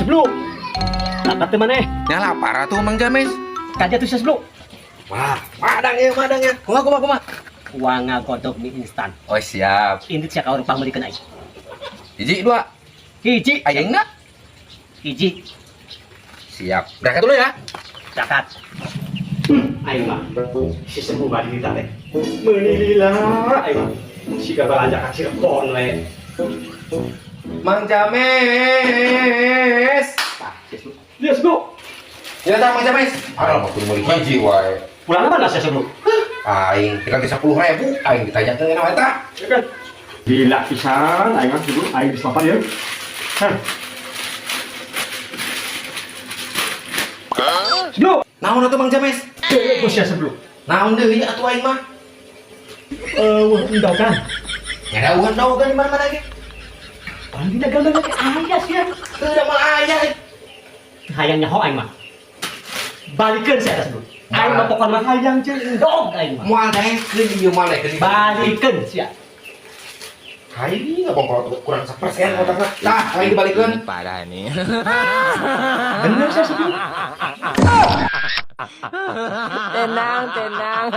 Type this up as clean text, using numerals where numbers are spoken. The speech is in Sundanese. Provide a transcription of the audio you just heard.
Sebelum. Lapar teu maneh? Nya lapar atuh, Mang James. Kaja tuh sebelum. Wah, madang ya, madang ya. Kumaha, kumaha, kumaha? Uang ngagodog mie instan. Oh, siap. Indit sia ka urang pangmeulikeun aing. Hiji, dua. Hiji. Aing na? Hiji. Siap. Berangkat dulu ya. Berangkat. Aing mah si Seblu badi kita teh. Meuni lila aing mah. Siga balanja ka Cirebon we. Mang James. Tah, si Seblu. Dia Seblu. Ya, tah, Mang James. Aduh, mau meuli hiji wae. Pulang mana sia, Seblu? Aing tinggal 10.000, aing ditanyakeun enak eta. Ya kan? Gila pisan aing mah, Seblu, aing geus lapar ya. Hah. Seblu. Naon atuh, Mang James? Deui ku sia, Seblu. Naon deui atuh aing mah? Euweuh endogan. Nya da endogan di mana-mana ge. Pan dina gambar ge aya sia. Teu da moal aya. Hayang nyaho aing mah. Balikeun sia eta, Seblu. Aing mah pokona mah hayang jeung endog aing mah. Moal daekeun ieu, moal daekeun. Balikeun sia. Hai, ngomong kalau kurang 1% otakna. Tah, aing dibalikeun. Ini parah nih. Bener sia, Seblu. Tenang, tenang.